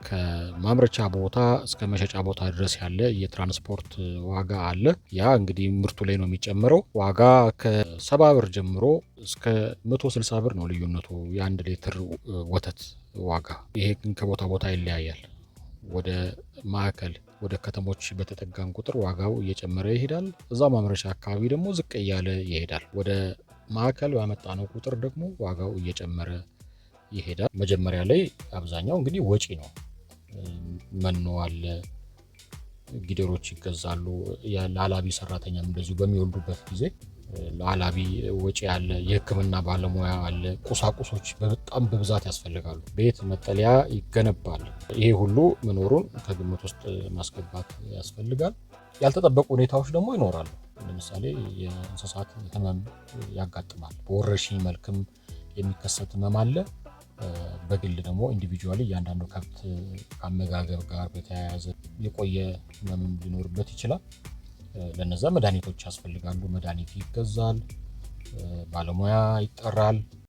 ከማምረቻ ቦታ እስከ መሸጫ ቦታ ድረስ ያለ የትራንስፖርት ዋጋ አለ። ያ እንግዲህ ምርቱ ላይ ነው የሚጨምረው። ዋጋ ከ70 ብር ጀምሮ እስከ 160 ብር ነው ልዩነቱ የ1 ሊትር ወተት ዋጋ። ይሄ ግን ከቦታ ቦታ ይለያያል። ወደ ማዕከል ወደ ከተሞች በተጠጋን ቁጥር ዋጋው እየጨመረ ይሄዳል። እዛው ማምረቻ አካባቢ ደግሞ ዝቅ እያለ ይሄዳል። ወደ ማዕከል ባመጣነው ቁጥር ደግሞ ዋጋው እየጨመረ ይሄዳል። መጀመሪያ ላይ አብዛኛው እንግዲህ ወጪ ነው። መኖ አለ፣ ጊደሮች ይገዛሉ። ለአላቢ ሰራተኛም እንደዚሁ በሚወልዱበት ጊዜ ለአላቢ ወጪ አለ፣ የሕክምና ባለሙያ አለ፣ ቁሳቁሶች በጣም በብዛት ያስፈልጋሉ። ቤት መጠለያ ይገነባል። ይሄ ሁሉ መኖሩን ከግምት ውስጥ ማስገባት ያስፈልጋል። ያልተጠበቁ ሁኔታዎች ደግሞ ይኖራሉ። ለምሳሌ የእንስሳት ህመም ያጋጥማል። በወረርሽኝ መልክም የሚከሰት ህመም አለ። በግል ደግሞ individually እያንዳንዱ ከብት ከአመጋገብ ጋር በተያያዘ የቆየ ህመምም ሊኖርበት ይችላል። ለነዛ መድኃኒቶች ያስፈልጋሉ። መድኃኒት ይገዛል፣ ባለሙያ ይጠራል።